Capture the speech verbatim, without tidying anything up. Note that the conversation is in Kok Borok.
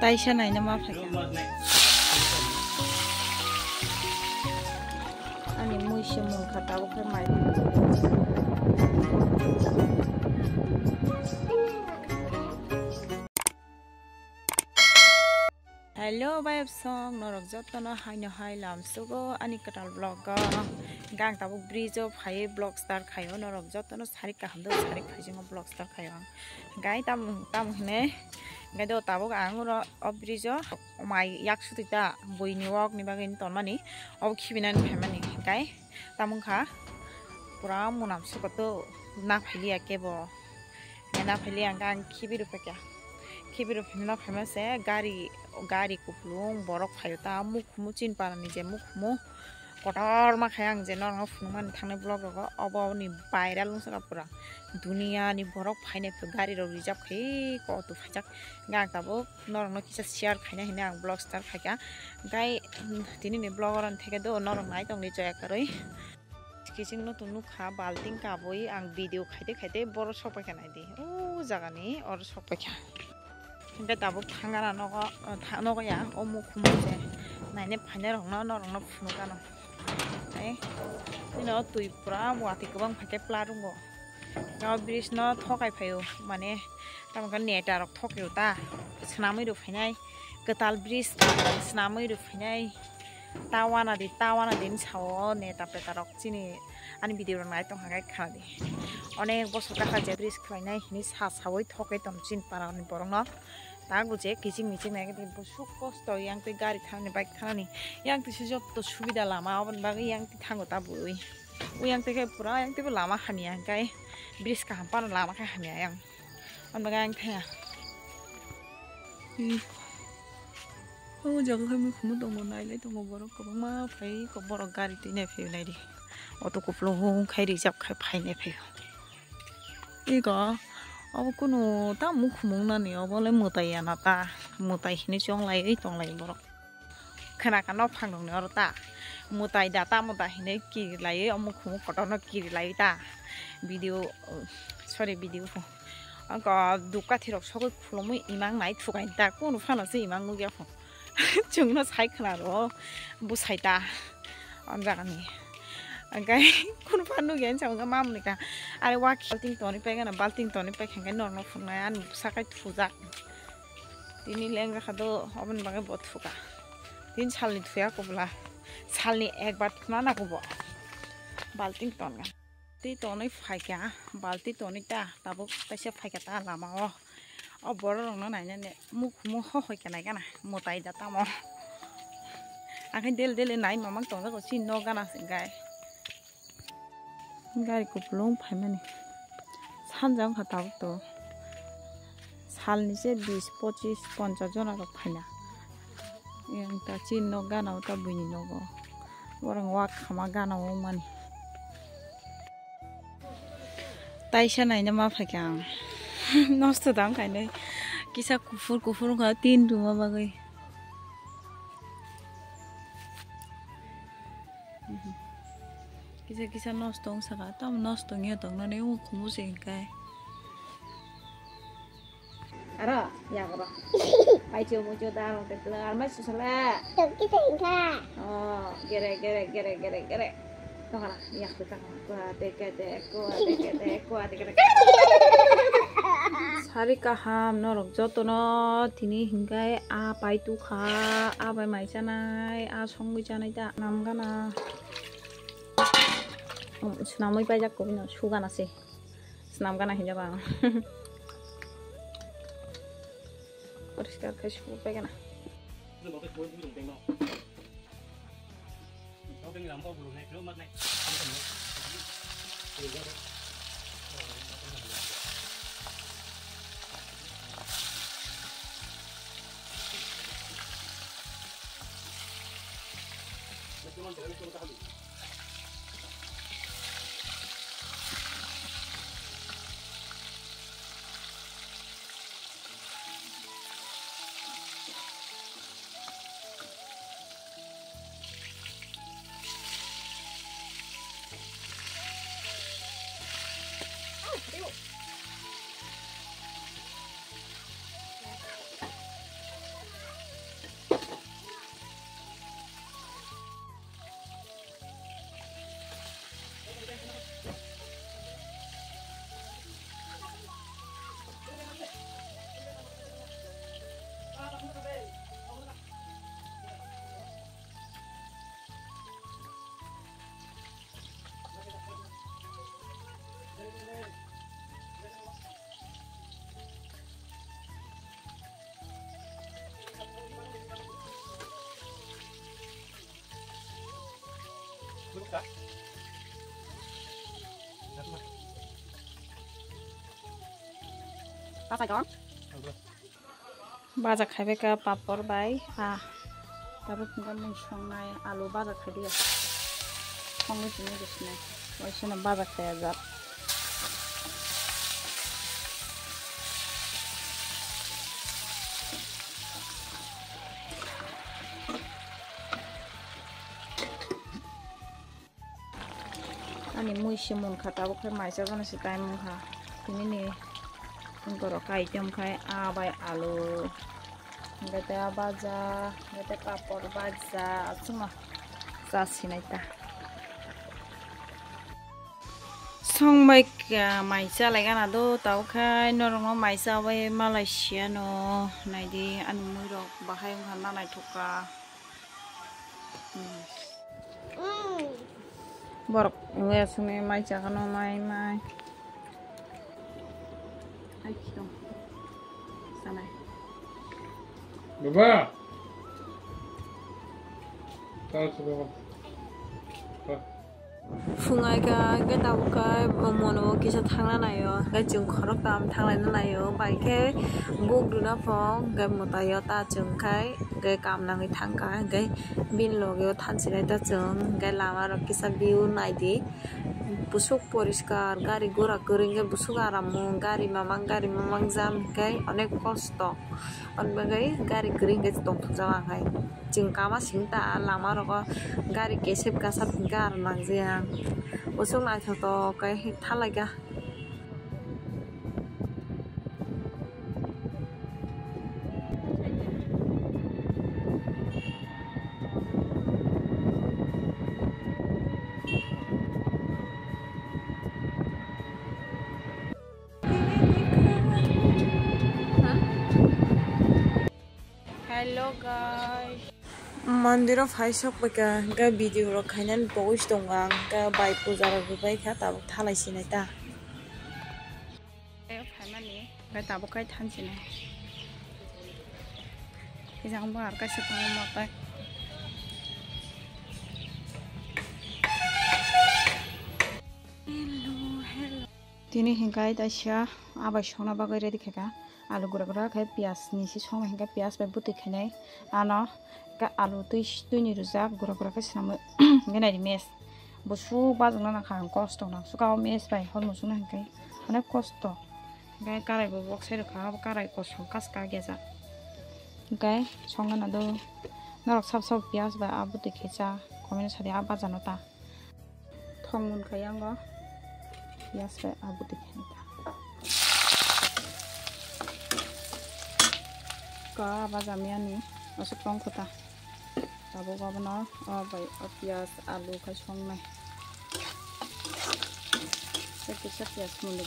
Taisa naina ma phaikha. Ani mui se mungkha tabuk khe mai. Hello, bayapsong, norok jotono haino hai lamsugo ani kwtal vlog o. Gang tabuk bridge o phaiwi vlog start khaio, norok jotono sarik kaham do, sarik phaisingo vlog start khaio ang. Gai tam, tam hine, gai do tabuk ang oro o bridge o mai yak sutwi ta buini wok ni bagwi tonmani, obo khibinani phaimani, gai. Tamo wngkha pura mwnam sukoto na phailiya kebo. Na phailiya hwnkhe ang khibi rw phaikha. Khibi rw phano phaima se gari, gari kupulung borok phaio ta mukhumu Chinparani je mukhumu kotorma khai ang je norokno phunukmani thangnai vlog rogo obo ni viral wngsa kha pura. Duniya ni borok phainai gari rok reserve khai ko auto phaijak hwnkhe ang tabuk norokno kisa share khaina hinwi ang vlog start khaikha. Hwnkhe, mm, tinini vlog oro theke do norok nai tongdi joya kwrwi. Kiching no tong nukha balting kabui ang video khaite khaite boro sok paikha naidi. O jagani oro sok paikha. Hwnkhe tabuk thangana nogo, tha-, nogo ya o mukhumu je naine phainai rokno norokno phunukgano. Ai, tini o twi pura watwi kwbang phaikhe pla rwngo. O bridge no thokai phaio, mane tamo khe neta rok thokaio ta, swnamwi rw phainai, kwtal bridge swnamwi rw phainai, ta wana di, ta wana di hinwi sao neta peta rok chini ani video rok nai tongkha khe khna di. Onek bosor kha je bridge khlainai hinwi sa sawi thokai tong chini para ni borok no. Tago je kiching miching nai khe busuk kosto yang twi gari thanani, bike thanani, yang twi se jotto subida lama, oboni bagwi yang twi thango ta bui. O yang twi khe pura yang twi bo lama hamya hwnkhe bridge kaham phano lama khe hamya yang. Oboni bagwi yang thaya. O jaga khe mui khumu tongo, nailai tongo borok kwbangma phai kok borok gari twi nai phai nai di. Auto kupulung khai reserve khai phai nai phai. Ego, obo kunu ta mukhumung nani, obo le mwtai yana ta, mwtai hinwi chonglaiwi tonglai borok. Khwna kha nok phang rokni oro ta, mwtai da ta mwtai hinwi kirilaiwi, o mukhumung kotorno kirilaiwi ta, video, sorry, video pho. Oko dukkathi rok sogwi khulumwi imang nai thukaini ta, kunu phano se imang nukya pho. Chwngno sai khwna rwo, bwsai ta, o jagani. Hwnkhe kunu phan nukya hinwi sa hwnkhe mamoni ka. Are wak balting tonwi paikha na, balting tonwi paikha hwnkhe norokno phunuknai ani bwsa khai thujak. Tini lengra kha do, oboni bagwi bo thuka. Tini salni thuya kubla, salni ekbar thuna nango bo. Balting tongkha. Twi tonwi phaikha, balti tonwi ta tabuk taisa phaikha ta lama o. O borok rokno nainani mukhumu hohoi khe naikha na mwtai da tamo. Akhe dele dele nai mamang tongjago chini nok gana se hwnkhe. Gari kupulung phaimani sanja wngkha tabuk to. Salni se bis, pochis, ponchas jona rok phaina. Yang ta chini nok gana o ta buini nogo. Borok wak khama gana o mani. Taisa naina ma phaikha ang. Nosto dang kainwi. Kisa kuphur kuphur wngkha tin rwma bagwi. Kisa kisa nosto wng saka, tamo nosto wngya tongmani wng khumu se hwnkhe. Aro, ya oro. Pai chu mu chu da rong te tla, armai su sala. Tong kisa hwnkha. Oh, gere, gere, gere, gere, gere. Tong hala, ya khu tong hala. Kua te ke te, kua te ke te, kua te ke te. Sari kaham norok jotono tini hwnkhe a pai tukha, a bai mai chanai, a songwi chanai ta. Nam gana. Swnamwi paijak kobino, sugana se. Swnam gana hinjago ang. Poriskar khai sugwi paigana. Baja khaibai ka papor bai, ah, tabuk hwnkhe mui songnai alu baja khaibai ya. Songwi tongwi rwsinai, waisano baja khaiya jak. Ani mui se munkha, tabuk khe maisa jani se time wngkha. Tini ni borok kai tongkha, ah bai alu, hwnkhe tei ah baja, hwnkhe tei papor baja, aswkno cha sinai ta. Song bai kha mai cha lai gana do, tabuk khe norok no mai cha bai malai siya no, naidi ani mui rok bahai wngkha na naithok kha. Borok wngya sini mai chakano mai mai. Hai khito. Sanai. Baba. Tao se baba. Phungai ka, hwnkhe tabuk khe mono kisa thangna naio, hwnkhe chwng khoroktham thanglaina naio, bai khe buk rwna phok, hwnkhe mwtaio ta chwng khai, hwnkhe kam nangwi thangkha, hwnkhe bini logeo thansinai ta chwng, hwnkhe lama rok kisa view naidi, busuk poriskar, gari gura kwrwi hwnkhe busuk aram o, gari mamang, gari mamang jam hwnkhe onek kosto, oboni bagwi gari kwrwi hwnkhe tongthokjak ang hai. Chwng kama sing ta lama rogo gari kesep kasa hwnkhe aro nangjak ang. Bosong naithotok khe thalaikha. Hello guys. Mondiro phai sok pai kha, hwnkhe video rok khainani pogwi se tongo ang, hwnkhe bai puja rok rwbai kha, tabuk thalai sinai ta. Phaimani, hwnkhe tabuk khai thansinai. Ejang bo ar kaisa tongo motai. Hello, hello. Tini hwnkhe taisa abai songna bagwi ready khaikha. Alu gura gura khe piyaj ni se songwi hwnkhe piyaj bai bwtwi khainai. Ano khe alu twi, twi ni rwjak gura gura khe swnamwi hwnkhe naidi mess. Busuk bajokna nangkha ang kosto nang. Suka o mess bai hor muchungno hwnkhe onek kosto. Hwnkhe karai bo bok sai rwkha, abo karai kosom kaska gejak. Hwnkhe songna nado norok sab sab piyaj bai a bwtwi khe cha, comment sadi a bajano ta. Thong mun khai yango. Piyaj bai a bwtwi khai ta. Ka bajamyani aswk tong kho ta. Tabuk abono o bai o piyaj alu khai songnai. Kisa piyaj mun.